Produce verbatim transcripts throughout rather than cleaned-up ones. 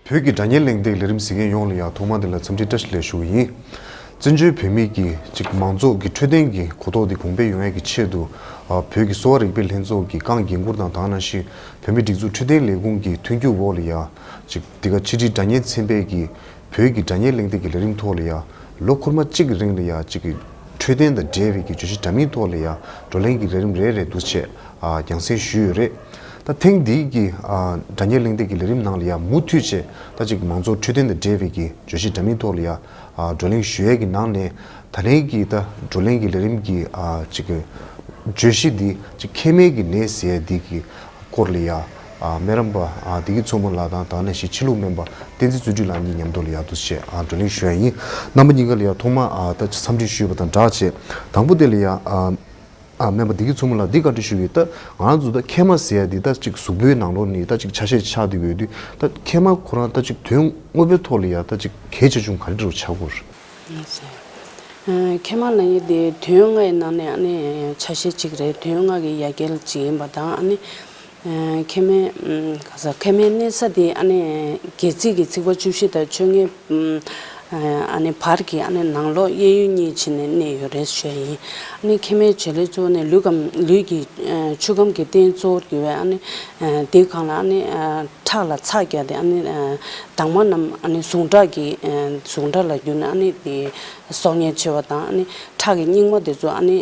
བོད་ཀྱི་སྒྲ་སྙན་གླེང་སྟེགས་ལས་རིམ་གཟིགས་མཁན་ཡོངས་ལ་ཡང་ཐོག་མར་དེ་ལ་འཚམས་འདྲི་བཀྲ་ཤིས་བདེ་ལེགས་ཞུ་གི་ཡིན། བཙན་བྱོལ་བོད་མིའི་གི་ཅིག་མང་ཚོགས་ཀྱི་འཕྲོད་བསྟེན་གྱི་གོ་རྟོགས་དེ་གོང་འཕེལ་ཡོང་ཡས་ཀྱི་ཆེད་དུ། ཨ། བོད་ཀྱི་གསོ་བ་རིག་པའི་ལྷན་ཚོགས་ཀྱི་རྐང་འགན་འཁུར་དང་། དེ་ནང་བཞིན་བོད་མིའི་སྒྲིག་འཛུགས་འཕྲོད་བསྟེན་ལས་ཁུངས་ཀྱི་མཐུན་འགྱུར་འོག་ལ་ཡང་ཅིག་འདི་ག་ཕྱི་དྲིལ་སྒྲ་སྙན་ཚན་པའི་གི་བོད་ཀྱི་སྒྲ་སྙན་གླེང་སྟེགས་ཀྱི་ལས་རིམ་ཐོག་ལ་ཡང་ལོ་འཁོར་མ་གཅིག་གི་རིང་ལ་ཡང་ཅིག་གི་འཕྲོད་བསྟེན་དང་འབྲེལ་བའི་གི་བརྗོད་གཞི་འདྲ་མིན་ཐོག་ལ་ཡང་བགྲོ་གླེང་གི་ལས་རིམ་རེ་རེ་འདུག་སེ། ཨ། རྒྱང་སྲིང་ཞུས་ཡོད་རེད། ད་ཐེངས་འདིའི་གི། ཨ། སྒྲ་སྙན་གླེང་སྟེགས་ཀྱི་ལས་རིམ་ནང་ལ་ཡང་མུ་མཐུད་བྱས་ད་ཅིག་མང་ཚོགས་འཕྲོད་བསྟེན་དང་འབྲེལ་བའི་གི་བརྗོད་གཞི་འདྲ་མིན་ཐོག་ལ་ཡང་། ཨ། བགྲོ་གླེང་ཞུ་ཡས་ཀྱི་ནང་ནས་ད་ལན་གྱི་ད་བགྲོ་གླེང་གི་ལས་རིམ་གྱི། ཨ། ཅིག་གི་བརྗོད་གཞི་འདི་ཅིག་མཁལ་མའི་གི་ནད་ཟེར་ཡས་འདི་གི་སྐོར་ལ་ཡ། ཨ། སྨན་རམས་པ། ཨ། བདེ་སྐྱིད་མཚོ་མོ་ལགས་དང་། དེ་ནང་བཞིན་ཕྱི་ལུགས་སྨན་པ་བསྟན་འཛིན་བརྩོན་འགྲུས་ལགས་གཉིས་མཉམ་དུ་ལ་ཡ་འདུག་སེ། ཨ། བགྲོ་གླེང་ཞུ་ཡ་ཡིན། རྣམ་པ་གཉིས་ཀ་ལ་ཡ་ཐོག་མར། ཨ། ད་འཚམས་འདྲི་ཞུས་པ་དང་སྦྲགས་བྱས། དང་པོ་དེ་ལ་ཡ། ཨ། ཨ། སྨན་པ་བདེ་སྐྱིད་མཚོ་མོ་ལགས་འདི་བཀའ་འདྲི་ཞུ་གི། ད་ང་རང་ཚོ་ད་མཁལ་མ་ཟེར་ཡ་འདི་ད་ཅིག་གཟུགས་པོའི་ནང་ལོགས་ནས་ད་ཅིག་ཆ་ཤས་ཆགས་བསྡད་ཡོད་དུས། ད་མཁལ་མ་ཁོ་རང་ད་ཅིག་དོན་དངོས་པོའི་ཐོག་ལ་ཡ་ད་ཅིག་གལ་ཆེ་ཆུང་ག་རེ་འདྲ་བོ་ཆགས་ཀྱི་ཡོད་རེད། མཁལ་མ་ལབ་ཡས་དེ་དོན་ལྔ་ཡི་ནང་ནས་ཨ་ནི་ཆ་ཤས་གཅིག་རེད། དོན་ལྔ་གི་ཡ་གྱལ་གཅིག་ཡིན་པ་དང་། ཨ་ནི་མཁལ་མའི། ག་ས། མཁལ་མའི་གནས་ས་དེ་ཨ་ནི་སྒལ་ཚིགས་ཀྱི་ཚིགས་པ་བཅུ་བཞི་དང་བཅོ་ལྔའི། ཨ་ནི་བར་གྱི་ཨ་ནི་ནང་ལོགས་གཡས་གཡོན་གཉིས་བྱས་ནས་གནས་ཡོད་རེད་ཞུ་ཡ་ཡིན། ཨ་ནི་མཁལ་མའི་བྱེད་ལས་གཙོ་བོ་ནི་ལུས་ཁམས། ལུས་ཀྱི་ཆུ་ཁམས་ཀྱི་རྟེན་གཙོ་བོར་གྱུར་བའི་ཨ་ནི་དེའི་སྒང་ལ་ཨ་ནི་ཁྲག་ལ་ཚ་རྒྱག་སྟེ། ཨ་ནི་དྭངས་མ་རྣམས་ཨ་ནི་ཟུངས་ཁྲག་གི། ཟུངས་ཁྲག་ལ་གྱུར་ནས་ཨ་ནི་དེ་གསོག་ཉེན་ཆེ་བ་དང་། ཨ་ནི་ཁྲག་གི་སྙིགས་མ་དེ་ཚོ་ཨ་ནི་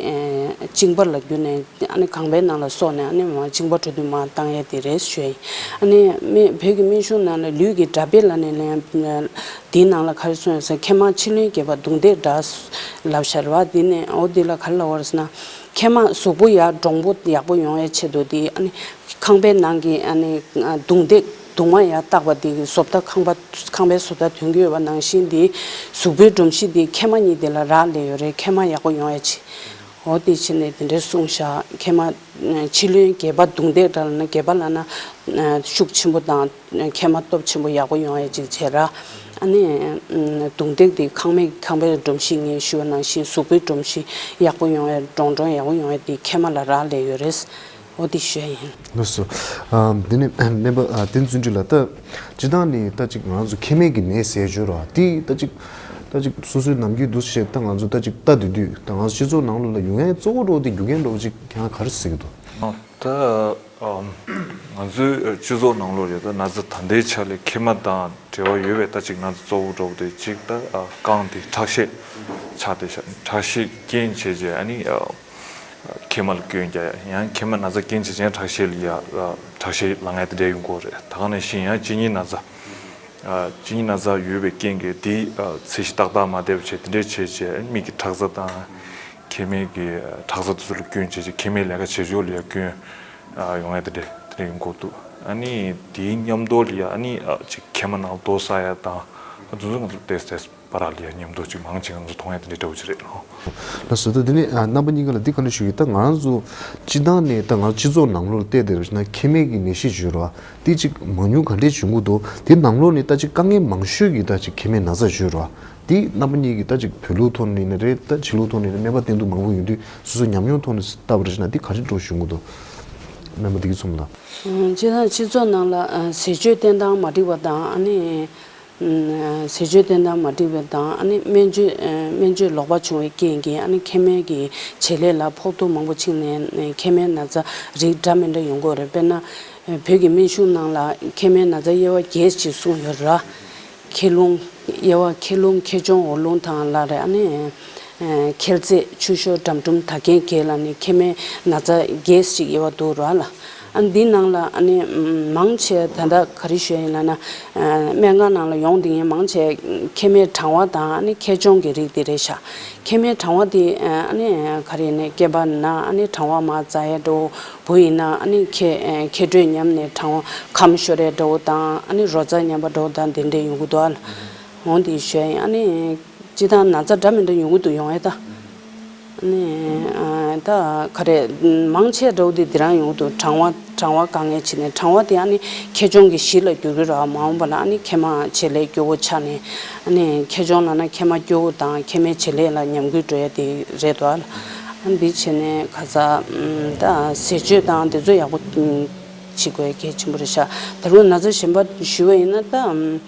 གཅིན་པ་ལ་གྱུར་ནས། ཨ་ནི་ཁང་པའི་ནང་ལ་སོགས་ནས་ཨ་ནི་མར་གཅིན་པ་འགྲོ་དུས་མར་བཏང་ཡས་དེ་རེད་ཞུ་ཡ་ཡིན། ཨ་ནི་སྨན། བོད་ཀྱི་སྨན་གཞུང་ནང་ལ་ལུས་ཀྱི་དགྲ་དཔེ་ལབ་ནས་ལན། དེའི་ནང་ལ་ག་རེ་གསུངས་ཡོད་ཟེར། མཁལ་མ་ཕྱི་ལོན་གྱེས་པ་གདུང་འདེགས་དྲག་ལབ་ཤག་རེད་བ། དེ་ནས་འོ་དེ་ལ་ག་རེ་ལབ་པ་རེད་ཟེར་ན། མཁལ་མ་གཟུགས་པོ་ཡར་འདྲོང་པོ་ཡག་པོ་ཡོང་ཡའི་ཆེད་དུ་དེ་ཨ་ནི་ཁང་པའི་ནང་གི་ཨ་ནི་གདུང་འདེགས། གདུང་བ་ཡར་བཏགས་པ་དེ་གི་བཟོ་ལྟ། ཁང་པ། ཁང་པའི་བཟོ་ལྟ་ཐོན་གྱི་ཡོད་པ་ནང་བཞིན། དེ་གཟུགས་པོའི་སྒྲོམ་གཞི་དེ་མཁལ་མ་གཉིས་དེ་ལ་རག་ལས་ཡོད་རེད། མཁལ་མ་ཡག་པོ་ཡོང་ཡ་ཆེད། འོ་དེ་བྱས་ནས་དེ་འདྲའི་གསུངས་ཤག་མཁལ་མ་ཕྱི་ལོན་གྱེས་པ། གདུང་འདེགས་དྲག་ལབ་ན། གྱེས་པ་ལབ་ན་ཤུགས་ཆེན་པོ་དང་། མཁལ་མ་སྟོབས་ཆེན་པོ་ཡག་པོ་ཡོང་ཡ་ཅིག་བྱས་ར། ཨ་ནི་གདུང་འདེགས་དེ་ཁང་མའི། ཁང་པའི་སྒྲོམ་གཞི་ངས་ཞུས་པ་ནང་བཞིན་གཟུགས་པོའི་སྒྲོམ་གཞི་ཡག་པོ་ཡོང་ཡ། འདྲོང་འདྲོང་ཡག་པོ་ཡོང་ཡ་དེ་མཁལ་མ་ལ་རག་ལས་ཡོད་རེད། འོ་དེ་ཞུ་ཡ་ཡིན། ལགས་སོ། ཨ། འདི་ནས་སྨན་པ། ཨ། བསྟན་འཛིན་ལགས། ད་སྤྱིར་བཏང་ནས་ད་ཅིག་ང་ཚོ་མཁལ་མའི་གི་ནད་ཟེར་ཡ་ཅིག་ཡོད་རེད་བ། དེ་ད་ཅིག་ད་ཅིག་སོ་སོའི་ནམ་རྒྱུན་འདུག་སེ་ད་ང་ཚོ་ད་ཅིག་ལྟ་སྡོད་དུས། ད་ང་ཚོ་སྤྱི་ཚོགས་ནང་ལོགས་ལ་ཡོང་ཡ་གཙོ་བོ་འདྲ་བོ་དེ། རྒྱུ་རྐྱེན་འདྲ་བོ་ཅིག་ཁྱེད་རང་ག་རེ་གཟིགས་ཀྱི་འདུག་ད། ཨ། ང་ཚོའི་སྤྱི་ཚོགས་ནང་ལོགས་ལ་ད་ན་ཚ་ད་ལྟའི་ཆ་ལ་མཁལ་མ་དང་འབྲེལ་བ་ཡོད་པའི་ད་ཅིག་ན་ཚ་གཙོ་བོ་འདྲ་བོ་དེ་གཅིག་ད། ཨ། རྐང་དེ་ཁྲག་ཤེད་ཆགས་བསྡད་ཤག་ཁྲག་ཤེད་རྐྱེན་བྱས་བྱས་ཨ་ནི། ཨ། མཁལ་མ་ལ་སྐྱོན་རྒྱག་ཡ། ཡང་མཁལ་མ་ན་ཚ་རྐྱེན་བྱས་བྱས་ཁྲག་ཤེད་ལ་ཡ། ཨ། ཁྲག་ཤེད་ལངས་ཡ་དེ་འདྲ་ཡོང་གི་ཡོད་རེད། ད་ག་ནང་བཞིན་ཡང་གཅིན་སྙི་ན་ཚ། ཨ། གཅིན་སྙི་ན་ཚ་ཡོད་པའི་རྐྱེན་གྱིས་དེ། ཨ། ཚད་གཞི་ཏག་ཏག་མ་བསྡད་པ་བྱས། དེ་འདྲ་བྱས་བྱས་མིག་གི་ཁྲག་རྩ་དང་མཁལ་མའི་གི་ཁྲག་རྩ་དེ་ཚོ་ལ་སྐྱོན་བྱས་བྱས། མཁལ་མའི་ལས་ཀ་བྱེད་ཕྱོགས་ལ་ཡ་སྐྱོན། ཨ། ཡོང་ཡ་དེ་འདྲ་དེ་འདྲ་ཡོང་གི་འདུག་ཨ་ནི་དེའི་མཉམ་དུ་ལ་ཡ་ཨ་ནི། ཨ། ཅིག་མཁལ་མ་ནང་རྡོ་ཟ་ཡ་དང་། ཨ། དེ་ཚོ་ང་ཚོ་ཏོག་ཙམ་བར་ལ་ཡ་མཉམ་དུ་ཅིག་མང་ཆེ་ང་ཚོ་མཐོང་ཡ་དེ་འདྲ་འདྲ་བོ་ཅིག་རེད། ལགས་སོ། ད་དེ་ནས། ཨ། རྣམ་པ་གཉིས་ཀ་ལ་འདི་བཀའ་འདྲི་ཞུ་གི། ད་ང་རང་ཚོ་སྤྱིར་བཏང་ནས་ད་ང་ཚོ་སྤྱི་ཚོགས་ནང་ལོགས་ལ་བལྟས་བསྡད་པ་ཡིན་ན་མཁལ་མའི་གི་ནད་གཞི་ཅིག་ཡོད་རེད་བ། དེ་ཅིག་མང་ཉུང་ག་འདྲས་བྱུང་གི་འདུག་དེ་ནང་ལོགས་ནས་ད་ཅིག་དཀའ་ངལ་མང་ཤོས་ཀྱི་ད་ཅིག་མཁལ་མའི་ན་ཚ་ཅིག་ཡོད་རེད་བ། དེ་རྣམ་པ་གཉིས་ཀྱིས་ད་ཅིག་བོད་ལུགས་ཐོག་ནས་ཡིན་ན་རེད། ད་ཕྱི་ལུགས་ཐོག་ནས་ཡིན་ན། སྨན་པ་བསྟེན་གྲུབ་མང་པོ་ཡོང་དུས་སོ་སོའི་ཉམས་མྱོང་ཐོག་ནས་ལྟ་བ་རེད་ན་འདི་ག་འདྲས་འདྲ་བོ་བྱུང་གི་འདུག་སྨན་པ་བདེ་སྐྱིད་མཚོ་མོ་ལགས། ཨ། སྤྱིར་བཏང་སྤྱི་ཚོགས་ནང་ལ། ཨ། ཟས་སྤྱོད་བསྟེན་སྟངས་མ་འགྲིག་པ་དང་། ཨ་ནི། ཨ། ཟས་སྤྱོད་བསྟེན་སྟངས་མ་འགྲིག་པ་དང་། ཨ་ནི་སྨན་བཅོས། ཨ། སྨན་བཅོས་ལོག་པ་བྱུང་བའི་རྐྱེན་གྱིས་ཨ་ནི་མཁལ་མའི་གི་བྱེད་ལས་ལ་ཕོག་ཐུག་མང་པོ་ཕྱིན་ནས་མཁལ་མའི་ན་ཚ་རིགས་འདྲ་མི་འདྲ་ཡོང་གི་ཡོད་རེད། དཔེར་ན། ཨ། བོད་ཀྱི་སྨན་གཞུང་ནང་ལ་མཁལ་མའི་ན་ཚ་དབྱེ་བ་བརྒྱད་ཅིག་གསུངས་ཡོད་རེད། མཁལ་རླུང་། དབྱེ་བ་མཁལ་རླུང་། མཁལ་མཆོང་འོར་རླུང་དང་ལ་རེད། ཨ་ནི། ཨ། མཁལ་རྩེད། ཆུ་ཤོར། དྲང་ཕྲུམ། དག་རྐྱེན་བརྒྱད་ལ་ནི་མཁལ་མའི་ན་ཚ་བརྒྱད་ཅིག་དབྱེ་བ་འདུག་ར་ལ། ཨ། འདི་ནང་ལ་ཨ་ནི་མང་ཆེ་ད་ལྟ་ག་རེ་ཞུ་ཡ་ཡིན་ལབ་ན། ཨ། སྨན་ཁང་ནང་ལ་ཡོང་བསྡད་མཁན་མང་ཆེ་མཁལ་མའི་གྲང་བ་དང་ཨ་ནི་མཁལ་མཆོང་གི་རིགས་དེ་རེད་ཤག་མཁལ་མའི་གྲང་བ་དེ་ཨ་ནི་ག་རེ་ཡིན་ནའི་སྐྱེས་པ་ན་ཨ་ནི་གྲང་བ་མར་འཛག་ཡ་འདྲ་བོ། བུ་ཡིན་ན་ཨ་ནི་མཁལ། མཁལ་དྲོད་ཉམས་ནས་གྲང་བ་ཁམས་ཤོར་ཡ་འདྲ་བོ་དང་། ཨ་ནི་རོ་ཙ་ཉམས་པ་འདྲ་བོ་དང་དེ་འདྲ་ཡོང་གི་འདུག་ཨ། འོ་དེ་ཞུ་ཡ་ཡིན། ཨ་ནི། སྤྱིར་བཏང་ན་ཚ་འདྲ་མི་འདྲ་ཡོང་གི་འདུག་ཡོང་ཡ་ད། ནི། ཨ། ད་ག་རེ། མང་ཆེ་འདྲ་བོ་དེ་དེ་རང་ཡོང་གི་འདུག་གྲང་བ། གྲང་བ་དཀའ་ངལ་བྱས་ནས། གྲང་བ་དེ་ཨ་ནི་མཁལ་མཆོང་གི་གཞི་ལ་འགྱུར་གྱི་རེད་བ། མ་འོངས་པ་ལ་ཨ་ནི་མཁལ་མ་བྱེད་ལས་སྐྱོ་བོ་ཆགས་ནས། ཨ་ནི་མཁལ་མཆོང་ལབ་ན་མཁལ་མ་སྐྱོ་བོ་དང་མཁལ་མའི་བྱེད་ལས་ལ་ཉམས་རྒུད་འགྲོ་ཡ་དེ་རེད་དོ། ཨ་ནི་འདི་བྱས་ནས་ག་ས། ཨ། ད་ཟས་སྤྱོད་དང་དེ་ཚོ་ཡག་པོ། ཨ། བྱེད་དགོས་གལ་ཆེན་པོ་རེད་ཤག་ད་རུང་ན་ཚ་གཞན་པ་ཞུ་བ་ཡིན་ན་ད་ཨམ།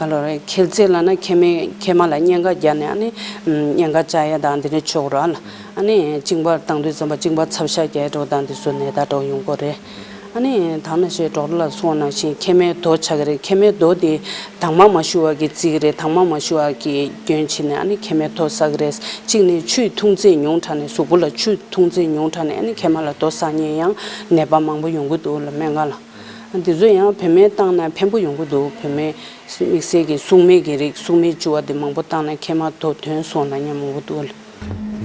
ག་ལོ་རེད། ཁྱེར་ཚད་ལབ་ན་མཁལ་མའི་མཁལ་མ་ལ་གཉན་ཁ་རྒྱག་ནས་ཨ་ནི་ཨམ། གཉན་ཁ་བཅག་ཡ་དང་འདི་འདྲ་ཆོག་ར་ལ། ཨ་ནི་གཅིན་པ་བཏང་དུས་ཙམ་པ་གཅིན་པ་ཚབ་ཤ་རྒྱག་འགྲོ་དང་འདི་ཚོ་ནད་རྟགས་འགྲོ་ཡོང་གི་རེད། ཨ་ནི་ད་ནང་བཞིན་ཌོག་ཊར་ལགས་གསུངས་ནང་བཞིན་མཁལ་མའི་རྡོ་ཆགས་ཀྱི་རེད། མཁལ་མའི་རྡོ་དེ་དྭངས་མ་མ་ཞུ་བ་གི་རྩི་གི་རེད། དྭངས་མ་མ་ཞུ་བ་གི་སྐྱོན་བྱས་ནས་ཨ་ནི་མཁལ་མའི་རྡོ་བསགས་ཀྱི་རེད། གཅིག་ནི་ཆུའི་འཐུང་ཚད་ཉུང་དྲགས་ནས་གཟུགས་པོ་ལ་ཆུ་འཐུང་ཚད་ཉུང་དྲགས་ནས་ཨ་ནི་མཁལ་མ་ལ་རྡོ་བསགས་མཁན་ཡང་ནད་པ་མང་པོ་ཡོང་གི་འདུག་ལ་སྨན་ཁང་ལ། འདི་ཚོ་ཡང་བུད་མེད་བཏང་ན་ཕན་པོ་ཡོང་གི་འདུག་བུད་མེད་དམིགས་བསལ་གྱི་སྲུང་མའི་གི་རིགས་སྲུང་མའི་བཅུ་བ་དེ་མང་པོ་བཏང་ན་མཁལ་མ་རྡོ་ཐོན་སོང་ལབ་མཁན་མང་པོ་འདུག་ལ།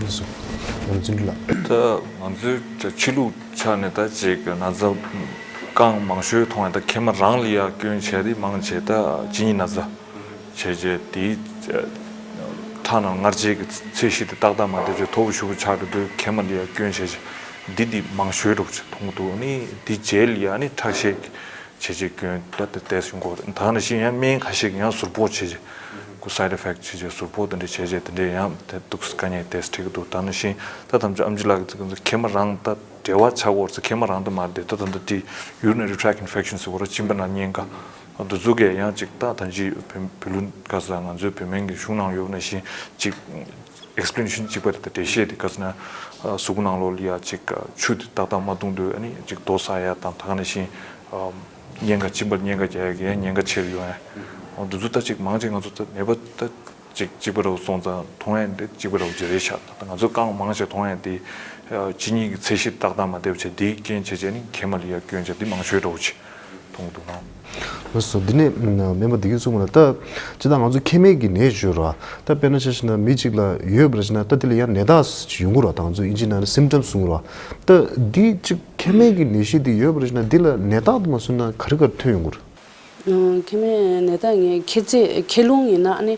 ལགས་སོ། ནམ་རྒྱུན་ལ། ད་ང་ཚོའི་ཕྱི་ལུགས་ཆ་ནས་ད་ཅིག་ན་ཚ་རྐང་མང་ཤོས་མཐོང་ཡ་ད་མཁལ་མ་རང་ལ་ཡ་སྐྱོན་བྱས་ཏེ་མང་ཆེ་ད་གཅིན་སྙི་ན་ཚ་བྱས་རྗེས་དེའི་ཁྲག་ནང་མངར་ཆའི་གི་ཚད་གཞི་དེ་ཏག་ཏག་མ་བསྡད་རྗེས་མཐོ་པོ་ཞེ་པོ་ཆགས་འགྲོ་དུས་མཁལ་མ་ལ་ཡ་སྐྱོན་བྱས་རྗེས་འདི་འདི་མང་ཤོས་འགྲོ་ཆེ་མཐོང་གི་འདུག་ཨ་ནི་འདི་རྗེས་ལ་ཡ་ཨ་ནི་ཁྲག་ཤེད་བྱས་རྗེས་སྐྱོན་ད་དེ་ཏོག་ཙམ་ཡོང་གི་རེད། ད་ནང་བཞིན་ཡང་སྨན་ཁ་ཤས་ཀྱིས་ཡང་ཟུར་ཕོག་བྱས་རྗེས་ཁོ་side effect་བྱས་རྗེས་ཟུར་ཕོག་དེ་འདྲ་བྱས་རྗེས་དེ་འདྲས་ཡང་དེ་འདུག་དཀའ་ངལ་ཏོག་ཙམ་འཕྲད་ཀྱི་འདུག་ད་ནང་བཞིན་ད་དམ་ཆོས་ཨམ་ཆི་ལགས་ཀྱིས་མཁལ་མ་རང་ད་འབྲེལ་བ་ཆགས་ཀྱི་ཡོད་རེད་ཟེར། མཁལ་མ་རང་ད་མ་རེད་དེ་ད་ད་ད་དེ་urinary tract infection་ཟེར་གྱི་རེད། གཅིན་པ་ནང་གཉན་ཁ་འདི་ཚོ་གས་ཡང་ཅིག་ད་ད་ཅི་བོད་བོད་ལུང་ག་ས་ང་ཚོའི་བོད་སྨན་གྱི་གཞུང་ནང་ཡོད་ནང་བཞིན་ཅིག explanation་གཅིག་པ་དེ་ལྟར་འགྲེལ་བཤད་དེ་ག་ཟེར་ན། གཟུགས་པོ་ནང་ལོགས་ལ་ཡ་ཅིག་ཆུ་དེ་ཏག་ཏག་མ་བཏུང་དུས་ཨ་ནི་ཅིག་རྡོ་བསགས་ཡ་དང་ད་ག་ནང་བཞིན་གཉན་ཁ་གཅིན་པ་གཉན་ཁ་རྒྱག་ཡ་གི་གཉན་ཁ་ཆེར་ཡོང་ཡ། འོ་འདི་ཚོ་ད་ཅིག་མང་ཆེ་ང་ཚོ་ད་ནད་པ་ད་ཅིག་གཅིག་པ་རུ་སོང་ཙང་མཐོང་ཡ་འདི་གཅིག་པ་རུ་ཅིག་རེད་ཤག་ད་ང་ཚོ་རྐང་མང་ཆེ་མཐོང་ཡ་འདི་གཅིན་སྙི་གི་ཚད་གཞི་ཏག་ཏག་མ་བསྡད་པ་བྱས་འདིའི་རྐྱེན་བྱས་བྱས་ནི་མཁལ་མ་ལ་ཡ་སྐྱོན་བྱས་འདི་མང་ཤོས་འདྲ་བོ་ཅིག་མཐོང་འདུག་ན། ལགས་སོ། འདི་ནས་སྨན་པ་བདེ་སྐྱིད་གསུངས་པ་ལ་ད་ཇི་ལྟར་ང་ཚོ་མཁལ་མའི་གི་ནད་ཞུ་ར་ད་དཔེར་ན་ཆ་བཞག་ན་མི་གཅིག་ལ་ཡོད་པ་རེད་ན་ད་དེ་ལ་ཡང་ནད་རྟགས་ཡོང་གི་ར་ད་ང་ཚོ་ཨིན་ཇི་ནང་ནས་symptoms་གསུང་གི་ར་ད་འདི་གཅིག་མཁལ་མའི་གི་ནད་གཞི་འདི་ཡོད་པ་རེད་ན་འདི་ལ་ནད་རྟགས་དུ་མ་སོང་ན་ག་རེ་ག་རེ་ཐོན་ཡོང་གི་རེད། མཁལ་མའི་ནད་རྟགས་ངའི་མཁལ་རྩེ་མཁལ་རླུང་ཡིན་ན་ཨ་ནི་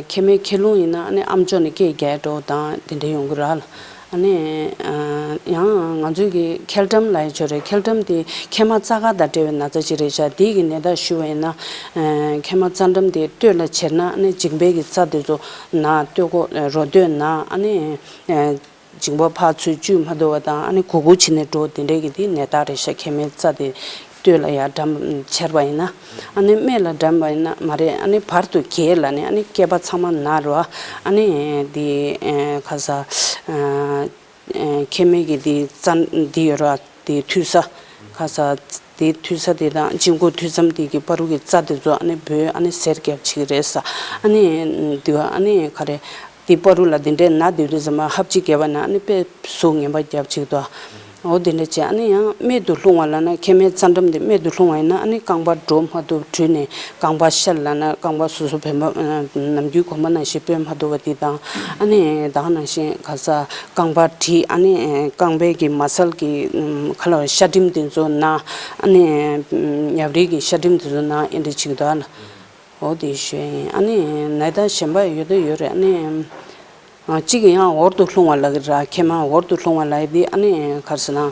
མཁལ་མའི་མཁལ་རླུང་ཡིན་ན་ཨ་ནི་ཨམ་ཅོག་ནས་སྐད་རྒྱག་འགྲོ་དང་དེ་འདྲ་ཡོང་གི་ར་ལ། ཨ་ནི་ཡང་ང་ཚོའི་གི་མཁལ་གྲམ་ལ་ཡི་ཆོ་རེད། མཁལ་གྲམ་དེ་མཁལ་མ་རྩ་ཁ་དང་འབྲེལ་བའི་ན་ཚ་ཅིག་རེད་ཤག་དེའི་གི་ནད་རྟགས་ཞུ་བ་ཡིན་ན་མཁལ་མ་རྩ་གྲམ་དེ་སྟོད་ལ་བྱེར་ན་ཨ་ནི་མཇིང་པའི་གི་རྩ་དེ་ཚོ་ན་སྟོད་ཀོ་རོ་སྟོད་ན་ཨ་ནི་མཇིང་པ་ཕར་ཚུར་གཅུས་མ་ཐུབ་པ་དང་ཨ་ནི་གུག་གུག་བྱེད་ནས་འགྲོ་དེ་འདྲའི་གི་དེ་ནད་རྟགས་རེད་ཤག་མཁལ་མའི་རྩ་དེ་སྟོད་ལ་ཡར་འགྲམ་བྱེར་བ་ཡིན་ན། ཨ་ནི་སྨད་ལ་འགྲམ་པ་ཡིན་ན་མ་རེད། ཨ་ནི་བར་དུ་གྱེས་ལ་ནི་ཨ་ནི་སྐེད་པ་ཚང་མ་ན་རུ་ཨ་ནི་དེ་ཁ་ས་མཁལ་མའི་གི་དེ་རྩ་འདི་ཡོད་ར་དེ་མཐུད་ས་ཁ་ས་དེ་མཐུད་ས་དེ་དང་གཅིན་སྒོ་མཐུད་མཚམས་དེ་གི་བར་དུ་གི་རྩ་དེ་ཚོ་ཨ་ནི་སྦོས་ཨ་ནི་གཟེར་རྒྱབ་ཅིག་རེད་ས། ཨ་ནི་དེ་བ་ཨ་ནི་ག་རེ། དེ་བར་དུ་ལ་དེ་འདྲའི་ན་དེ་དུས་ཙམ་པ་ཧབ་ཅིག་བརྒྱབ་པ་ན་ཨ་ནི་དཔེ་གཟུགས་ངན་པ་རྒྱབ་ཅིག་ཏོ། འོ་དེ་འདྲ་བྱས་ཨ་ནི་ཡང་སྨད་དུ་ལྷུང་བ་ལབ་ན་མཁལ་མའི་རྩ་འགྲམ་དེ་སྨད་དུ་ལྷུང་བ་ཡིན་ན་ཨ་ནི་རྐང་པ་འགྲོ་མ་ཐུབ་དྲུད་ནས་རྐང་པ་ཤར་ལབ་ན་རྐང་པ་སོ་སོ་བེམ་པོ་ནམ་རྒྱུན་གོམ་པ་ནང་བཞིན་སྤོས་མ་ཐུབ་པ་དེ་དང་ཨ་ནི་ད་ག་ནང་བཞིན་ག་ས་རྐང་པ་བྲིས་ཨ་ནི་རྐང་པའི་གི་མ་སལ་གི་ཁ་ལ་ཤ་སྒྲིམ་དེ་ཚོ་ན་ཨ་ནི་ཉབ་རིལ་གི་ཤ་སྒྲིམ་དེ་ཚོ་ན་ཨེ་འདྲ་ཅིག་ཏོ་ཨ་ལ། འོ་དེ་ཞུ་ཡ་ཡིན། ཨ་ནི་ནད་རྟགས་གཞན་པ་ཡོད་དོ་ཡོད་རེད། ཨ་ནི་གཅིག་ཡང་འོར་དུ་ལྷུང་བ་ལབ་ཀྱི་ར་མཁལ་མ་འོར་དུ་ལྷུང་བ་ལབ་ཡ་དེ་ཨ་ནི་ག་རེ་ཟེར་ན་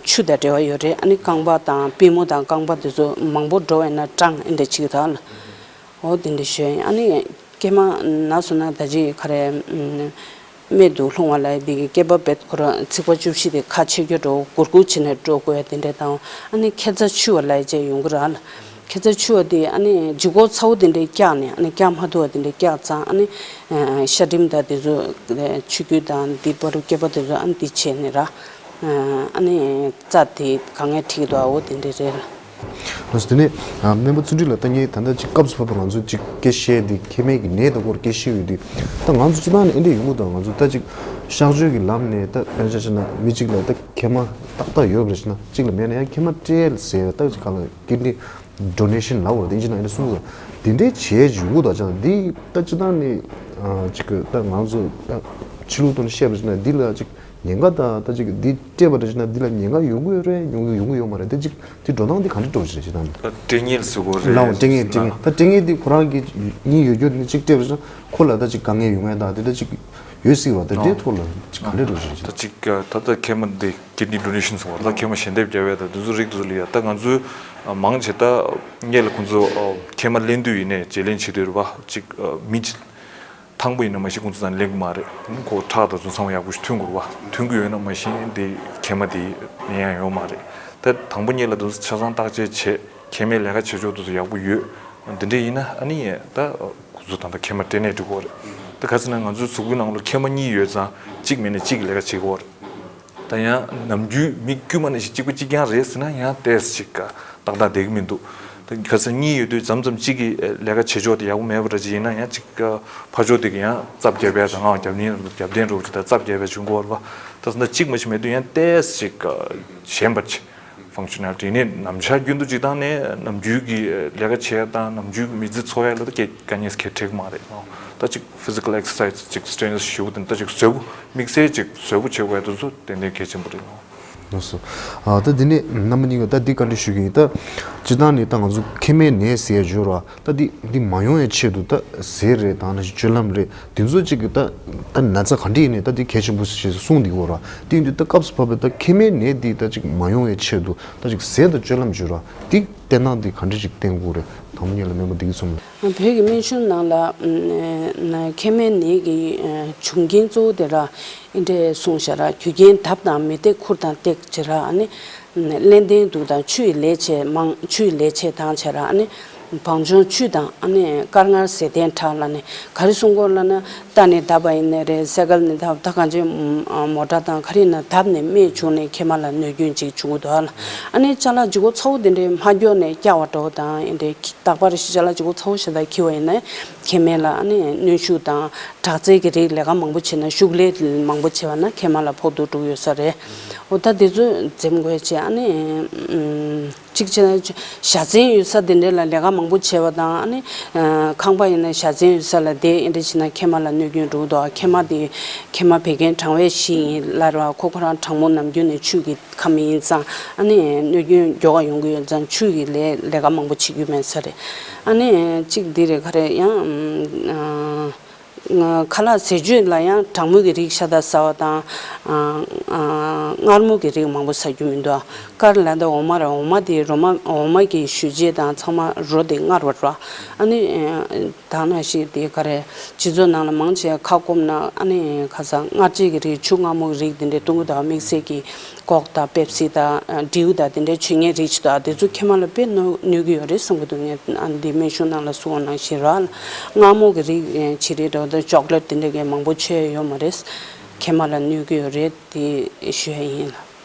ཆུ་དང་འབྲེལ་བ་ཡོད་རེད། ཨ་ནི་རྐང་པ་དང་པུས་མོ་དང་རྐང་པ་དེ་ཚོ་མང་པོ་འགྲོ་བས་ན་སྐྲངས་ཨེ་འདྲ་ཅིག་ད་ལ། འོ་དེ་འདྲ་ཞུ་ཡ་ཡིན། ཨ་ནི་མཁལ་མ་ན་སོང་ན་ད་ཅི་ག་རེ། སྨད་དུ་ལྷུང་བ་ལབ་ཡ་དེ་གི་སྐེད་པ་བེད་ཁོ་རང་ཚིགས་པ་བཅུ་བཞི་དེ་ཁ་ཕྱེ་རྒྱུ་འགྲོ་གུར་གུར་བྱས་ནས་འགྲོ་དགོས་ཡ་དེ་འདྲ་དང་ཨ་ནི་མཁལ་རྩ་འཆུ་བ་ལབ་ཡ་བཅས་ཡོང་གི་ར་ལ། མཁལ་རྩ་འཆུ་བ་དེ་ཨ་ནི་ལྗིད་ཁོག་ཚ་བོ་དེ་འདྲས་བཀྱགས་ནས་ཨ་ནི་བཀྱག་མ་ཐུབ་པ་དེ་འདྲས་བཀྱགས་ཙང་ཨ་ནི་ཤ་སྒྲིམ་དང་དེ་ཚོ་འཆུ་རྒྱུ་དང་དེ་བར་དུ་སྐེད་པ་དེ་ཚོ་ཨ་ནི་དེ་བྱས་ནས་ར་ཨ་ནི་རྩ་དེ་དཀའ་ངལ་འཕྲད་ཀྱི་འདུག་ཨ་འོ་དེ་འདྲས་རེད་ལ། ལགས་སོ། དེ་ནས་སྨན་པ་བརྩོན་འགྲུས་ལགས་ད་ངས་ད་ལྟ་ཅིག་སྐབས་སུ་བབས་པ་ང་ཚོ་ཅིག་སྐད་བཤད་དེ་མཁལ་མའི་གི་ནད་དང་སྐོར་སྐད་བཤད་ཡོད་དུས་ད་ང་ཚོ་སྤྱིར་བཏང་ནས་ཨེ་འདྲས་ཡོང་གི་འདུག་ང་ཚོ་ད་ཅིག་གཤག་བཅོས་ཀྱི་ལམ་ནས་ད་དཔེར་ན་ཆ་བཞག་ན་མི་གཅིག་ལ་ད་མཁལ་མ་ཏག་ཏག་ཡོད་པ་རེད་ཟེར་ན་གཅིག་ལ་མེད་ན་ཡང་མཁལ་མ་སྤྲད་ཟེར་ད་ཅིག་ག་ལ་ཀིཌ་ནི་ཌོ་ནེ་ཤན་ལབ་པ་རེད། དེ་ཡིན་ན་ཨེ་འདྲས་གསུངས་ས་དེ་འདྲས་བྱས་ཡོང་གི་འདུག་ད་ཅང་འདི་ད་སྤྱིར་བཏང་ནས་ཅིག་ད་ང་ཚོ་ད་ཕྱི་ལུགས་ཐོག་ནས་བཤད་པ་རེད་ཟེར་ན་འདི་ལ་ཅིག་ཉེན་ཁ་དང་ད་ཅིག་འདི་སྤྲད་པ་འདྲ་ཞིག་ན་འདི་ལ་ཉེན་ཁ་ཡོང་གི་ཡོད་རེད། ཡོང་གི་ཡོང་གི་ཡོད་མ་རེད། དེ་ཅིག་དེ་འགྲོ་སྟངས་འདི་ག་འདྲ་འགྲོ་བཞིན་རེད་ཅེས་དང་། ད་སྤྲད་མཁན་ཟེར་དགོས་རེད། ལའོ་སྤྲད་མཁན་སྤྲད་མཁན་ད་སྤྲད་མཁན་འདི་ཁོ་རང་གི་གཉིས་ཡོད་རྒྱུ་ནི་གཅིག་སྤྲད་པ་ཞིག་ན་ཁོ་ལ་ད་ཅིག་དཀའ་ངལ་ཡོང་ཡ་ད་དེ་འདྲ་ཅིག་ཡོད་སྲིད་པ་ད་དེ་ཐོག་ལ་ཅིག་ག་འདྲ་འགྲོ་བཞིན་རེད་ཅེས་ད་དང་། ཅིག་ད་ལྟ་མཁལ་མ་འདི་ཀིཌ་ནི་ཌོ་ནེ་ཤན་ཟེར་དགོས་རེད། ད་མཁལ་མ་ཞལ་འདེབས་རྒྱག་ཡ་ད་དེ་ཚོ་རིགས་དེ་ཚོ་ལ་ཡ་ད་ང་ཚོའི་མང་ཆེ་ད་སྔོན་ལ་ཁོང་ཚོ་མཁལ་མ་ལེན་དུས་ཡིན་ནའི་བརྗེ་ལེན་བྱེད་དུས་རེད་པ་ཅིག་མི་གཅིག་ཐང་པོ་ཡིན་ན་མ་གཞི་ཁོང་ཚོ་ཚང་ལེན་གི་མ་རེད། ཁོ་ཁྲག་དང་ཚོ་ཚང་མ་ཡག་པོ་ཞིག་ཐོན་དགོས་རེད་བ། ཐོན་གི་ཡོད་ན་མ་གཞི་འདི་མཁལ་མ་དེ་ནད་ཡང་ཡོད་མ་རེད། ད་དང་པོ་ཉིད་ལ་དུ་ཆ་ཚང་བརྟག་དཔྱད་བྱས། མཁལ་མའི་ལས་ཀ་བྱེད་ཕྱོགས་དུ་ཡག་པོ་ཡོད། འདི་འདྲ་ཡིན་ན་ཨ་ནི་ད་ཁོ་ཚོ་ད་ལྟ་མཁལ་མ་སྐྲན་ནད་འགྲིག་གི་རེད། ད་ག་ཟེར་ན་ང་ཚོའི་གཟུགས་པོའི་ནང་ལ་མཁལ་མ་གཉིས་ཡོད་ཙང་གཅིག་མེད་ན་གཅིག་གི་ལས་ཀ་བྱེད་ཀྱི་ཡོད་རེད། ད་ཡང་ནམ་རྒྱུན་མི་དཀྱུས་མ་ནང་བཞིན་གཅིག་པ་གཅིག་རྐྱང་རེད་ཟེར་ན་ཡང་ཏོག་ཙམ་ཅིག་ཏག་ཏག་བསྡད་ཀྱི་མི་འདུག་ད་ག་ཟེར་གཉིས་ཡོད་དུས་མཚམས་མཚམས་གཅིག་གི་ལས་ཀ་བྱེད་ཕྱོགས་དེ་ཡག་པོ་མེད་པ་འདྲ་ཅིག་ཡིན་ན་ཡང་ཅིག་ཕར་ཕྱོགས་དེ་གི་ཡང་རྩ་བརྒྱབ་པའི་དང་ང་རྒྱབ་གཉིས་རྒྱབ་རྟེན་འགྲོ་གི་ད་རྩ་བརྒྱབ་པའི་བྱུང་གི་ཡོད་རེད་པ། ད་ཟེར་ན་གཅིག་མ་ཞིག་མེད་དུས་ཡང་ཏོག་ཙམ་ཅིག་ཞན་པ་ཅིག functionality ནི་ནམ་ཞག་རྒྱུན་དུ་སྤྱིར་བཏང་ནས་ནམ་རྒྱུན་གྱི་ལས་ཀ་བྱེད་ཡ་དང་ནམ་རྒྱུན་གྱི་མི་ཚེ་འཚོ་ཡ་ལ་ད་སྐད་དཀའ་ངལ་གལ་འཕྲད་ཀྱི་མ་རེད། ད་ཅིག་physical exercise ཅིག་strenuous ཞུ་དེ་ད་ཅིག་བཟོད་པོ་དམིགས་བསལ་ཅིག་བཟོད་པོ་བྱེད་དགོས་ཡ་དེ་ཚོ་ཏན་ཏན་གལ་ཆེན་པོ་རེད། ལགས་སོ། ཨ་ད་འདི་ནས་རྣམ་པ་གཉིས་ཀྱིས་ད་འདི་བཀའ་འདྲི་ཞུ་གི་ཡིན། ད་སྤྱིར་བཏང་ནས་ད་ང་ཚོ་མཁལ་མའི་ནད་ཟེར་ཡ་ཡོད་རེད་བ། ད་འདི་འདི་མ་ཡོང་ཡའི་ཆེད་དུ་ད་ཟས་རེད་དང་ན་སྤྱོད་ལམ་རེད། དེ་ཚོ་གཅིག་གི་ད་ད་ན་ཚ་ག་འདྲ་ཡིན་ནའི་ད་འདི་གལ་ཆེན་པོ་ཞེས་གསུངས་འདུག་གོ་ར། དེ་ཡིན་དུས་ད་སྐབས་སུ་བབས་པའི་ད་མཁལ་མའི་ནད་འདི་ད་ཅིག་མ་ཡོང་བའི་ཆེད་དུ་ད་ཅིག་ཟས་དང་སྤྱོད་ལམ་བརྗོད་ར། འདི་བསྟེན་སྟངས་འདི་ག་འདྲ་ཅིག་བསྟེན་དགོས་རེད། དང་པོ་ཉིད་ལ་སྨན་པ་བདེ་སྐྱིད་ཚོམ་ལགས། བོད་ཀྱི་སྨན་གཞུང་ནང་ལ་མཁལ་མའི་ནད་ཀྱི་བྱུང་རྐྱེན་གཙོ་བོ་དེ་ར་འདི་འདྲས་གསུངས་བཞག་ར། རྒྱུ་རྐྱེན་དག་དང་མི་བདེ་ཁུར་དང་བཏེག་བྱེད་ར། ཨ་ནི་ལན་ལྡན་དུག་དང་ཆུ་ཡི་ལས་བྱེད་མང་། ཆུ་ཡི་ལས་བྱེད་དང་བྱེད་ར། ཨ་ནི་བང་ཆུང་ཆུ་དང་ཨ་ནི་དཀར་མངར་ཟས་ལྡན་ཁྲག་ལ་ནི་ག་རེ་གསུང་གོ་ལབ་ན་རྟ་ནས་བརྡབས་པ་ཡིན་ནའི་རེད། སེ་ཀལ་ནས་བརྡབས། ད་གང་ཅི་མོ་ཊ་དང་ག་རེ་ཡིན་ན་བརྡབས་ནས་རྨས་བྱུང་ནས་མཁལ་མ་ལ་གནོད་སྐྱོན་ཅིག་བྱུང་གི་འདུག་ཨ་ལ། ཨ་ནི་ཅ་ལག་ལྗིད་ཁོག་ཚ་བོ་དེ་འདྲའི་མ་འཁྱེར་ནས་བཀྱགས་པ་འདྲ་བོ་དང་ཨེ་འདྲའི་རྟག་པར་ཅ་ལག་ལྗིད་ཁོག་ཚ་བོ་ཞིག་ལ་འཁྱེར་བ་ཡིན་ན་མཁལ་མ་ལ་ཨ་ནི་གནོན་ཤུགས་དང་དྲག་རྩལ་གྱི་རིགས་ལས་ཀ་མང་པོ་བྱས་ན་ཤུགས་ལས་མང་པོ་བྱས་པ་ན་མཁལ་མ་ལ་ཕོག་ཐུག་འགྲོ་གི་ཡོད་ས་རེད། འོ་ད་དེ་ཚོ་འཛེམ་དགོས་བྱས། ཨ་ནི་གཅིག་བྱས་ན་བཞའ་ཚན་ཡོད་ས་དེ་འདྲ་ལ་ལས་ཀ་མང་པོ་བྱས་པ་དང་ཨ་ནི་ཁང་པ་ཡིན་ན་བཞའ་ཚན་ཡོད་ས་ལ་བསྡད་ཨེ་འདྲ་བྱས་ན་མཁལ་མ་ལ་གནོད་སྐྱོན་འགྲོ་གི་འདུག་མཁལ་མ་དེ་མཁལ་མ་བད་ཀན་གྲང་བའི་གཞི་ཡིན་ལབ་ར། ཁོ་ཁོ་རང་གྲང་མོ་ནམ་རྒྱུན་ནས་ཆུ་གི་ཁམས་ཡིན་ཙང་ཨ་ནི་གནོད་སྐྱོན་མགྱོགས་པ་ཡོང་གི་ཡོད་ཙང་ཆུ་ཡི་ལས་ལས་ཀ་མང་པོ་བྱེད་རྒྱུ་མེད་ས་རེད། ཨ་ནི་གཅིག་འདི་རེད། ག་རེ་ཡང་ཨ་ཁ་ལག་ཟས་བཅུད་ལ་ཡང་གྲང་མོ་གི་རིགས་ཤ་སྟག་ཟ་བ་དང་ཨ་ཨ་མངར་མོ་གི་རིགས་མང་པོ་ཟ་རྒྱུ་མི་འདུག་དཀར་ལ་ད་འོ་མ་རེད། འོ་མ་དེ་རོ་མ་འོ་མ་གི་ཞུ་རྗེས་དང་ཚང་མ་རོ་དེ་མངར་བ་རེད། ཨ་ནི་ད་ནང་བཞིན་དེ་ག་རེ་སྤྱི་ཚོགས་ནང་ལ་མང་ཆེ་ཁ་སྐོམ་ན་ཨ་ནི་ཁ་སང་མངར་ཆེ་གི་རིགས་ཆུ་མངར་མོ་གི་རིགས་དེ་འདྲས་བཏུང་གི་འདུག་དམིགས་བསལ་གྱི་ཀོག་དང་པེབ་སི་དང་ཌིའུ་དང་དེ་འདྲས་མཆོད་མེའི་རིགས་ཅིག་དང་དེ་ཚོ་མཁལ་མ་ལ་དཔེ་གནོད་གནོད་ཀྱི་ཡོད་རེད་བསམ་གྱི་འདུག་ངས་ཨ་འདི་སྨན་གཞུང་ནང་ལ་གསུངས་པ་ནང་བཞིན་ར། མངར་མོ་གི་རིགས་བྱི་རིལ་འདྲ་བོ་དང་ཅོག་ལེཊ་དེ་འདྲས་ཀྱི་མང་པོ་མཆོད་ཡོད་མ་རེད། མཁལ་མ་ལ་གནོད་ཀྱི་ཡོད་རེད་དེ་ཞུ་ཡ་ཡིན་ལ།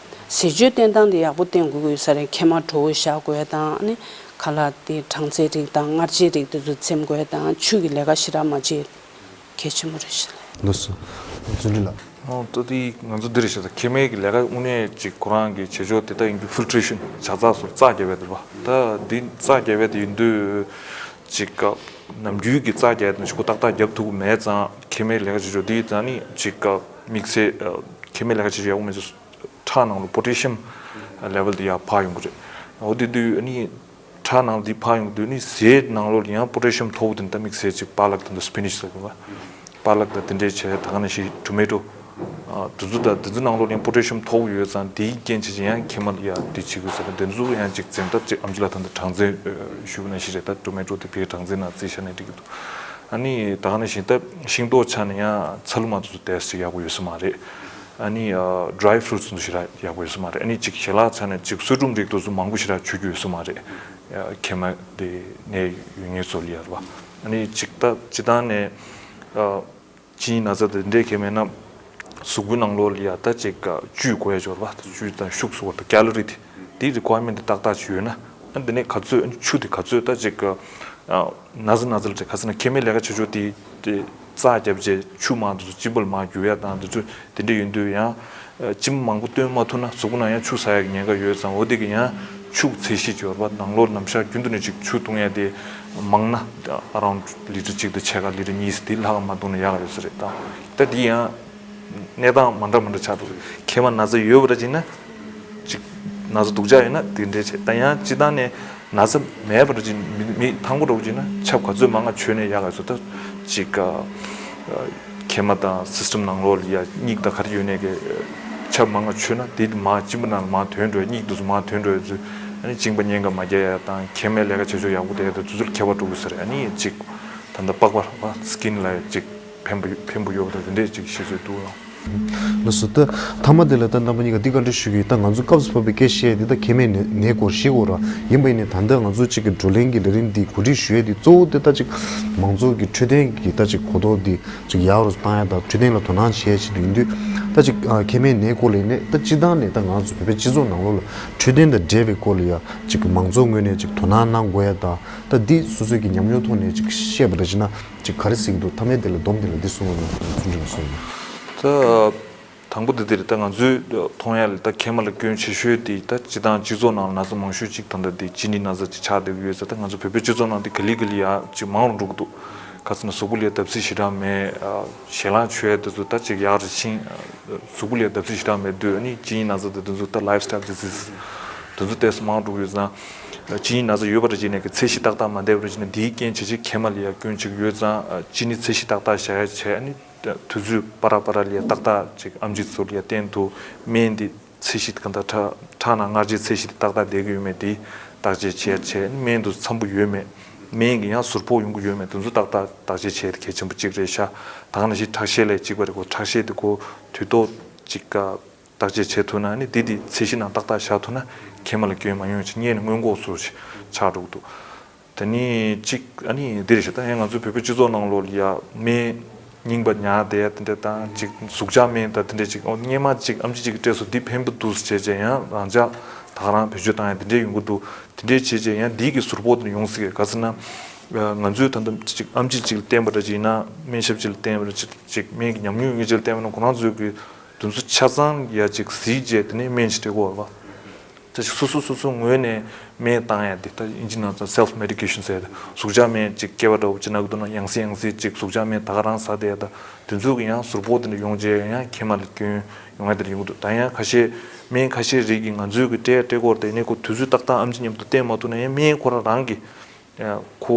ཟས་བཅུད་བསྟེན་སྟངས་དེ་ཡག་པོ་བསྟེན་དགོས་ཀྱི་ཡོད་ས་རེད། མཁལ་མ་དྲོ་བོ་བཞག་དགོས་དང་ཨ་ནི་ཁ་ལག་དེ་གྲང་ཚལ་རིགས་དང་མངར་ཆའི་རིགས་དེ་ཚོ་འཛེམ་དགོས་དང་ཆུ་གི་ལས་ཀ་ཞེ་དྲག་མ་བྱེད་གལ་ཆེན་པོ་རེད་ཤག་ལགས་སོ། བརྩོན་འགྲུས་ལགས། ཨོ་ད་དེ་ང་ཚོ་འདི་རེད་ཤག་ད་མཁལ་མའི་གི་ལས་ཀ་དངོས་གནས་ཅིག་ཁོ་རང་གི་བྱེད་ཕྱོགས་དེ་ད་ཡིན་རྒྱུ་ཕིལ་ཊི་རེ་ཤན་ཇ་ཚགས་སོགས་རྩ་རྒྱབ་པའི་དེ་རེད་པ། ད་འདི་རྩ་རྒྱབ་པའི་དེ་ཡིན་དུས་ཅིག་ག་ནམ་རྒྱུན་གྱི་རྩ་རྒྱབ་དེ་ཞུ་གུ་ཏག་ཏག་རྒྱབ་ཐུབ་ཀྱི་མེད་ཙང་མཁལ་མའི་ལས་ཀ་བྱེད་ཕྱོགས་འདི་ད་ནི་ཅིག་ག་དམིགས་བསལ་མཁལ་མའི་ལས་ཀ་བྱེད་ཕྱོགས་ཡག་པོ་མེད་ཙང་། ཁྲག་ནང་ལ་པོ་ཊེ་ཤི་ཡམ་ལེ་ཝལ་དེ་ཡར་འཕར་ཡོང་གི་རེད། འོ་དེ་དུས་ཨ་ནི་ཁྲག་ནང་ལ་དེ་འཕར་ཡོང་དུས་ནི་ཟས་ནང་ལོགས་ལ་ཡང་པོ་ཊེ་ཤི་ཡམ་མཐོ་པོ་དེ་འདྲ་དམིགས་བསལ་ཅིག་པ་ལག་དང་སི་པི་ནེཆ་ཟེར་གི་རེད་པ། པ་ལག་དང་དེ་འདྲས་བྱས་ད་ག་ནང་བཞིན་ཊོ་མེ་ཊོ་དེ་ཚོ་དང་དེ་ཚོ་ནང་ལོགས་ལ་ཡང་པོ་ཊེ་ཤི་ཡམ་མཐོ་པོ་ཡོད་ཙང་དེའི་རྐྱེན་བྱས་ཀྱི་ཡང་མཁལ་མ་ལ་ཡང་དེ་བྱེད་ཀྱི་ཡོད་ཟེར་ནས་དེ་ཚོ་ཡང་ཅིག་འཛེམ་ཐབས་ཅིག་ཨམ་ཆི་ལགས་ད་ལྟ་གྲང་ཚལ་ཞུ་བ་ནང་བཞིན་རེད། ད་ཊོ་མེ་ཊོ་དེ་ཕའི་གྲང་ཚལ་ནང་བརྩིས་བཞག་ན་འགྲིག་གི་འདུག་ཨ་ནི་ད་ག་ནང་བཞིན་ད་ཤིང་ཏོག་ཆ་ནས་ཡང་ཚ་ལུ་མ་དེ་ཚོ་ཏོག་ཙམ་ཡག་པོ་ཡོད་ས་མ་རེད། ཨ་ནི་ཨ་ཌི་རའི་ཕུ་རུ་ཊི་ཚོ་ཞེ་དྲག་ཡག་པོ་ཡོད་ས་མ་རེད། ཨ་ནི་ཅིག་ཞལ་ལག་ཆ་ནས་ཅིག་སོལ་ཀྲུམ་རིགས་དེ་ཚོ་མང་པོ་ཞེ་དྲག་མཆོད་རྒྱུ་ཡོད་ས་མ་རེད། ཨ་མཁལ་མ་དེ་ནད་ཡོད་མཁན་ཚོ་ལ་ཡ་རེད་པ། ཨ་ནི་ཅིག་ད་སྤྱིར་བཏང་ནས་ཨ་གཅིན་སྙི་ན་ཚ་དེ་འདྲས་གང་མེད་ན་གཟུགས་པོའི་ནང་ལོགས་ལ་ཡ་ད་ཅིག་ཨ་བཅུད་དགོས་ཡ་ཅིག་ཡོད་རེད་པ། བཅུད་དང་ཤུགས་སོགས་དང་ཀེ་ལོ་རི་དེ་དེའི་རི་ཀོ་ཡར་མེན་ཊི་དེ་ཏག་ཏག་ཅིག་ཡོད་ན། ཨ་འདི་ནས་ག་ཚོད་ཨ་ནི་ཆུ་དེ་ག་ཚོད་ད་ཅིག་ཨ་ན་ཚ་ན་ཚ་ལ་ཅིག་ག་ཚོད་ན་མཁལ་མའི་ལས་ཀ་བྱེད་ཕྱོགས་དེ་དེ་རྩ་རྒྱབ་རྗེས་ཆུ་མང་དུ་གཅིན་པ་ལ་མར་རྒྱུག་ཡ་དང་དེ་ཚོ་དེ་འདྲ་ཡིན་དུས་ཡང་གཅིན་པ་མང་པོ་བཏོན་མ་ཐུབ་ན་གཟུགས་པོ་ནང་ཡང་ཆུ་ཟ་ཡ་གི་ཉེན་ཁ་ཡོད་ཙང་འོ་དེ་གི་ཡང་ཆུ་ཚད་གཞི་ཅིག་ཡོད་རེད་པ། ནང་ལོགས་ནམ་ཞག་རྒྱུན་དུ་ནས་ཅིག་ཆུ་བཏུང་ཡ་དེ་མང་ན་ཨ་རའུན་ཌི་ལི་ཊར་གཅིག་དང་ཕྱེད་ཀ་ལི་ཊར་གཉིས་དེ་ལྷག་མ་བཏུང་ན་ཡག་ཡོད་ས་རེད། ད་ད་དེ་ཡང་གནས་སྟངས་མ་འདྲ་མ་འདྲ་ཆགས་འདུག་མཁལ་མ་ན་ཚ་ཡོད་པ་འདྲ་ཅིག་ན་ཅིག་ན་ཚ་སྡུག་ཅག་ཡོད་ན་དེ་འདྲས་བྱེད། ད་ཡང་སྤྱིར་བཏང་ནས་ན་ཚ་མེད་པ་འདྲ་ཅིག་མི་མི་ཐང་པོ་འདྲ་པོ་ཅིག་ན་ཆབ་ག་ཚོད་མང་ང་མཆོད་ནས་ཡག་ག་ཚོད་ད་ཅིག་མཁལ་མ་དང་སི་སི་ཊེམ་ནང་ལོགས་ལ་ཡ་སྙིགས་དང་ག་རེ་ཡོད་ནས་གི་ཆབ་མང་ང་མཆོད་ན་དེ་མར་གཅིན་པ་ནང་ལ་མར་ཐོན་འགྲོ་ཡ། སྙིགས་དེ་ཚོ་མར་ཐོན་འགྲོ་ཡ་ཚོད་ཨ་ནི་གཅིན་པ་གཉན་ཁ་མ་རྒྱག་ཡ་དང་མཁལ་མའི་ལས་ཀ་བྱེད་ཕྱོགས་ཡག་པོ་བསྡད་ཡ་དང་དེ་ཚོ་ལ་ཁྱད་པར་འགྲོ་གི་ས་རེད། ཨ་ནི་ཅིག་ད་ལྟ་པགས་པ་སི་ཀིན་ལ་ཅིག་ཕན་པ་ཕན་པོ་ཡོད་པ་དང་དེ་འདྲས་ཅིག་ཤེས་ཚོད་འདུག་ལ། ལགས་སོ། ད་མཐའ་མ་དེ་ལ་ད་རྣམ་པ་གཉིས་ཀ་འདི་བཀའ་འདྲི་ཞུ་གི་ཡིན། ད་ང་ཚོ་སྐབས་སུ་བབས་པའི་སྐད་བཤད་དེ་ད་མཁལ་མའི་ནད་ནད་སྐོར་ཞིག་གོ་ར་ཡིན་པ་ཡིན་ནའི་ད་ལྟ་ང་ཚོ་གཅིག་གི་བགྲོ་གླེང་གི་ལས་རིམ་འདི་གོ་སྒྲིག་ཞུ་ཡས་དེ་གཙོ་བོ་དེ་ད་ཅིག་མང་ཚོགས་ཀྱི་འཕྲོད་བསྟེན་གྱི་ད་ཅིག་གོ་རྟོགས་འདི་ཅིག་ཡག་རུ་བཏང་ཡ་དང་འཕྲོད་བསྟེན་ལ་དོ་སྣང་བྱེད་ཡ་ཆེད་དུ་ཡིན་དུས། ད་ཅིག་མཁལ་མའི་ནད་སྐོར་ལ་ཡིན་ནའི་ད་སྤྱི་བཏང་ནས་ད་ང་ཚོ་བོད་པའི་སྤྱི་ཚོགས་ནང་ལོགས་ལ་འཕྲོད་བསྟེན་དང་འབྲེལ་བའི་སྐོར་ལ་ཡ་ཅིག་མང་ཚོགས་ངོས་ནས་ཅིག་དོ་སྣང་གནང་དགོས་ཡ་དང་། ད་འདི་སོ་སོའི་གི་ཉམས་མྱོང་ཐོག་ནས་ཅིག་བཤད་པ་འདྲ་བྱས་ན་ཅིག་ག་རེ་ཟེར་གྱི་འདུག་མཐའ་མའི་དེ་ལ་སྡོམ་དེ་ལ་འདི་གསུངས་རོགས་གནང་། བརྩོན་འགྲུས་ལ་གསུངས་རོགས། ད་དང་པོ་དེ་དེ་རེད། ད་ང་ཚོའི་མཐོང་ཡ་ལ་ད་མཁལ་མ་ལ་སྐྱོན་ཆེ་ཤོས་དེ་ད་སྤྱི་བཏང་སྤྱི་ཚོགས་ནང་ལ་ན་ཚ་མང་ཤོས་ཅིག་ད་ལྟ་དེ་གཅིན་སྙི་ན་ཚ་ཅིག་ཆགས་བསྡད་ཀྱི་ཡོད་ས། ད་ང་ཚོ་བོད་པའི་སྤྱི་ཚོགས་ནང་དེ་ག་ལེ་ག་ལེ་ཡ་ཅིག་མང་རུ་འགྲོ་གི་འདུག་ག་ཟེར་ན་གཟུགས་པོ་ལ་བརྡབ་གསིག་ཞེ་དྲག་མེད། ཨ་ཞལ་ལག་མཆོད་ཡ་དེ་ཚོ་ད་ཅིག་ཡག་རུ་ཕྱིན། གཟུགས་པོ་ལ་བརྡབ་གསིག་ཞེ་དྲག་མེད་དུས་ཨ་ནི་གཅིན་སྙི་ན་ཚ་དང་དེ་ཚོ་ད་ལའིབ་སི་ཊའིལ་ཌི་སི་ཛིས་དེ་ཚོ་ཏོག་ཙམ་མང་འགྲོ་གི་ཡོད་ཙང་། གཅིན་སྙི་ན་ཚ་ཡོད་པ་འདྲ་བྱས་ནས་གི་ཚད་གཞི་ཏག་ཏག་མ་བསྡད་པ་འདྲ་བྱས་ནས་དེའི་རྐྱེན་བྱས་བྱས་མཁལ་མ་ལ་ཡ་སྐྱོན་ཅིག་ཡོད་ཙང་། གཅིན་སྙི་ཚད་གཞི་ཏག་ཏག་བཞག་ཡ་བྱས། ཨ་ནི་དུས་ཚོད་བར་བར་ལ་ཡ་ཏག་ཏག་ཅིག་ཨེམ་ཆི་ཚོ་ལ་ཡ་བསྟན་དུ་སྨན་དེ་ཚད་གཞི་གང་ལྟར་ཁྲག་ཁྲག་ནང་མངར་ཆའི་ཚད་གཞི་དེ་ཏག་ཏག་བསྡད་ཀྱི་ཡོད་མེད་དེ་བརྟག་དཔྱད་བྱས་བྱས། སྨན་དུ་འཚམ་པོ་ཡོད་མེད། སྨན་གྱི་ཡང་ཟུར་ཕོག་ཡོང་གི་ཡོད་མེད་དེ་ཚོ་ཏག་ཏག་བརྟག་དཔྱད་བྱས་ཏེ་གལ་ཆེན་པོ་གཅིག་རེད་ཤག་ད་ག་ནང་བཞིན་ཁྲག་ཤེད་ལ་གཅིག་པ་རེད་གོ། ཁྲག་ཤེད་དེ་གོ་དུས་ཐོག་ཅིག་བརྟག་དཔྱད་བྱེད་ཐུབ་ན་ནི་དེ་དེ་ཚད་གཞི་ནང་ཏག་ཏག་བཞག་ཐུབ་ན་མཁལ་མ་ལ་སྐྱོན་མ་ཡོང་ཅིག་སྔོན་ནས་སྔོན་འགོག་ཚུལ་ཆགས་འགྲོ་གི་འདུག་དེ་ནི་གཅིག་ཨ་ནི་འདི་རེད་ཤག་ད་ཡང་ང་ཚོའི་བོད་པའི་སྤྱི་ཚོགས་ནང་ལོགས་ལ་ཡ་སྨན་རྙིང་པ་ཉར་བསྡད་ཡ་དེ་འདྲ་དང་། གཅིག་ཟུག་བཅག་སྨན་དང་དེ་འདྲ་གཅིག་ཨོ་སྔོན་མ་གཅིག་ཨེམ་ཆི་གཅིག་གིས་སྤྲད་སོང་། འདི་ཕན་པོ་འདུག་ཟེར་བྱས་བྱས་ཡང་རང་འཇགས་ད་ག་རང་བེད་སྤྱོད་བཏང་ཡ་དེ་འདྲ་ཡོང་གི་འདུག་དེ་འདྲ་བྱས་བྱས་ཡང་འདི་གི་ཟུར་ཕོག་དེ་འདྲ་ཡོང་སྲིད་གི། ག་ཟེར་ན་ང་ཚོའི་ད་ལྟ་གཅིག་ཨེམ་ཆི་གཅིག་ལ་བསྟེན་པ་འདྲ་གཅིག་ཡིན་ན། སྨན་ཞབས་གཅིག་ལ་བསྟེན་པ་འདྲ་གཅིག་གཅིག་སྨན་གྱི་ཉམས་མྱོང་ཡོད་མཁན་གཅིག་ལ་བསྟེན་པ་ན་ཁོ་རང་ཚོའི་གི་དེ་ཚོ་ཆ་ཚང་ཡ་གཅིག་གཟིགས་བྱས་དེ་ནས་སྨན་ཞིག་སྤྲད་དགོས་རེད་པ། ད་ཅིག་སོ་སོ་སོ་སོ་ངོས་ནས་སྨན་བཏང་ཡ་དེ་ད་ཨིན་ཇི་ནང་ཚ་self medication ཟེར་ཡ་དེ། ཟུག་བཅག་སྨན་ཅིག་སྐྱེས་པ་འདྲ་བོ་ཅིག་ན་གི་འདུག་ན་ཡང་སེ་ཡང་སེ་ཅིག་ཟུག་བཅག་སྨན་ད་ག་རང་ཟ་བསྡད་ཡ་ད་དེ་ཚོ་གི་ཡང་ཟུར་ཕོག་དེ་འདྲ་ཡོང་བྱས་ཡང་མཁལ་མ་ལ་སྐྱོན་ཡོང་ཡ་དེ་འདྲ་ཡོང་གི་འདུག་ད་ཡང་ཁ་ཤས་སྨན་ཁ་ཤས་རིགས་ཀྱི་ང་ཚོའི་གི་སྤྲད་ཡ་སྤྲད་སྐོར་དེ་ནས་ཁོ་དུས་ཚོད་ཏག་ཏག་ཨེམ་ཆི་མཉམ་དུ་བསྟེན་མ་ཐུབ་ན་ཡང་སྨན་ཁོ་རང་རང་གི་ཁོ་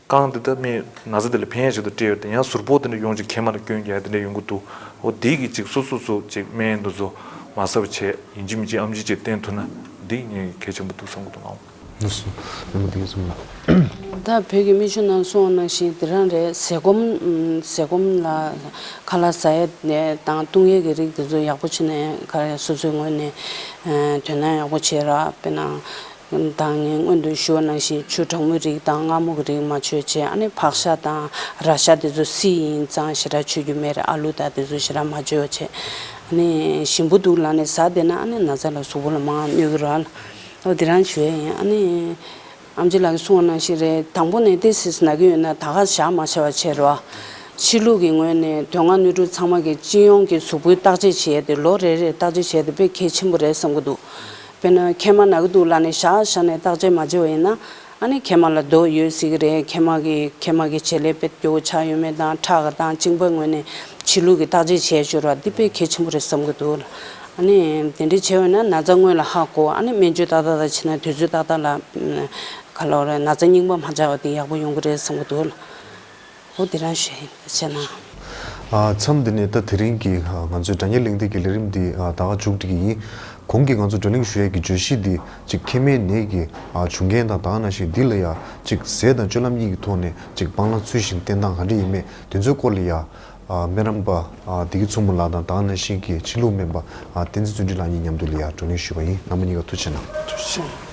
རྐང་འདི་ལྟ་སྨན་ན་ཚ་འདི་ལ་ཕན་ཡ་ཞིག་ཏུ་སྤྲད་ཡོད་དེ་ཡང་ཟུར་ཕོག་དེ་འདྲ་ཡོང་ཅིག་མཁལ་མ་ལ་སྐྱོན་རྒྱག་དེ་འདྲ་ཡོང་གི་འདུག་འོ་དེ་གི་ཅིག་སོ་སོ་སོ་ཅིག་སྨན་འདི་ཚོ་མ་ཟ་བ་བྱས་ཡིན་གཅིག་མིན་གཅིག་ཨེམ་ཆི་ཅིག་བསྟེན་ཐུབ་ན་འདི་ངས་གལ་ཆེན་པོ་འདུག་བསམ་གི་འདུག་ཨང་། ལགས་སོ། རྣམ་པ་འདི་ག་ཚོ་ལ། ད་བོད་ཀྱི་སྨན་གཞུང་ནང་གསུངས་པ་ནང་བཞིན་དེ་རང་རེད། ཟས་སྐོམ་ཟས་སྐོམ་ལ་ཁ་ལག་ཟ་ཡ་དང་བཏུང་ཡས་ཀྱི་རིགས་དེ་ཚོ་ཡག་པོ་བྱས་ནས་ག་རེ་སོ་སོའི་ངོས་ནས་དོ་སྣང་ཡག་པོ་བྱས་ར། དཔེར་ན། དང་ངས་སྔོན་དུ་ཞུ་བ་ནང་བཞིན་ཆུ་གྲང་མོའི་རིགས་དང་མངར་མོ་གི་རིགས་མ་མཆོད་བྱས། ཨ་ནི་ཕག་ཤ་དང་ར་ཤ་དེ་ཚོ་བསིལ་ཡིན་ཙང་ཞེ་དྲག་མཆོད་རྒྱུ་མེད་རེད། ཨ་ལུ་དང་དེ་ཚོ་ཞེ་དྲག་མ་མཆོད་བྱས། ཨ་ནི་ཞིམ་པོ་འདུག་ལབ་ནས་ཟ་བསྡད་ན་ཨ་ནི་ན་ཚ་ལ་གཟུགས་པོ་ལ་མང་གནོད་ཀྱི་རེད། ཨོ་དེ་རང་ཞུ་ཡ་ཡིན། ཨ་ནི་ཨམ་ཆི་ལགས་ཀྱིས་གསུངས་པ་ནང་བཞིན་རེད། དང་པོ་ནས་ཏོག་ཙམ་ན་གི་ཡོད་ན་ད་ག་བཞག་མ་བྱ་བ་བྱས་རོགས། ཕྱི་ལུགས་ཀྱི་ངོས་ནས་དོན་ལྔ་སྣོད་དྲུག་ཚང་མ་གི་སྤྱི་ཡོངས་ཀྱི་གཟུགས་པོའི་བརྟག་དཔྱད་བྱེད་ཡ་དེ་ལོ་རེ་རེར་བརྟག་དཔྱད་བྱེད་ཡ་དེ་དཔེ་གལ་ཆེན་པོ་རེད་བསམ་གྱི་འདུག་དཔེར་ན་མཁལ་མ་ན་གི་འདུག་ལབ་ནས་བཞག་བཞག་ནས་བརྟག་དཔྱད་མ་བྱས་པ་ཡིན་ན། ཨ་ནི་མཁལ་མ་ལ་རྡོ་ཡོད་སྲིད་ཀྱི་རེད། མཁལ་མ་གི་མཁལ་མ་གི་བྱེད་ལས་དཔེ་སྐྱོ་བོ་ཆགས་ཡོད་མེད་དང་ཁྲག་གི་དང་གཅིན་པ་ངོས་ནས་ཕྱི་ལུགས་ཀྱི་བརྟག་དཔྱད་བྱས་ཤོག་ར། འདི་དཔེ་གལ་ཆེན་པོ་རེད་བསམ་གྱི་འདུག་ཨ་ནི་དེ་འདྲ་བྱས་པ་ཡིན་ན་ན་ཚ་སྔོན་ལ་ཧ་གོ། ཨ་ནི་སྨན་བཅོས་ཏག་ཏག་ཏག་བྱས་ན་དུས་ཚོད་ཏག་ཏག་ལ་ག་ལབ་རེད། ན་ཚ་རྙིང་པ་མ་ཆགས་པ་དེ་ཡག་པོ་ཡོང་གི་རེད་བསམ་གྱི་འདུག་འོ་དེ་རང་ཞུ་ཡིན། ཐུགས་རྗེ་གནང་། ཨ། མཚམས་འདི་ནས་ད་དེ་རིང་གི་ཨ་ང་ཚོའི་དྲ་བརྙན་གླེང་སྟེགས་ཀྱི་ལས་རིམ་འདི་ཨ་ད་ག་མཇུག་སྒྲིལ་གྱི་ཡིན། གོང་གི་ང་ཚོ་བགྲོ་གླེང་ཞུ་ཡས་ཀྱི་བརྗོད་གཞི་འདི་གཅིག་མཁལ་མའི་ནད་ཀྱི་ཨ་བྱུང་རྐྱེན་དང་ད་ག་ནང་བཞིན་འདི་ལ་ཡ་གཅིག་ཟས་དང་སྤྱོད་ལམ་གཉིས་ཀྱི་ཐོག་ནས་གཅིག་སྤང་བླང་ཚུལ་བཞིན་བསྟེན་སྟངས་ག་འདྲ་ཡིན་མེད་དེ་ཚོའི་སྐོར་ལ་ཡ་ཨ་སྨན་རམས་པ་ཨ་བདེ་སྐྱིད་མཚོ་མོ་ལགས་དང་ད་ག་ནང་བཞིན་གྱི་ཕྱི་ལུགས་སྨན་པ་ཨ་བསྟན་འཛིན་བརྩོན་འགྲུས་ལགས་གཉིས་མཉམ་དུ་ལ་ཡ་བགྲོ་གླེང་ཞུས་པ་ཡིན། རྣམ་པ་གཉིས་ཀ་ཐུགས་རྗེ་གནང་། ཐུགས་རྗེ་ཆེ།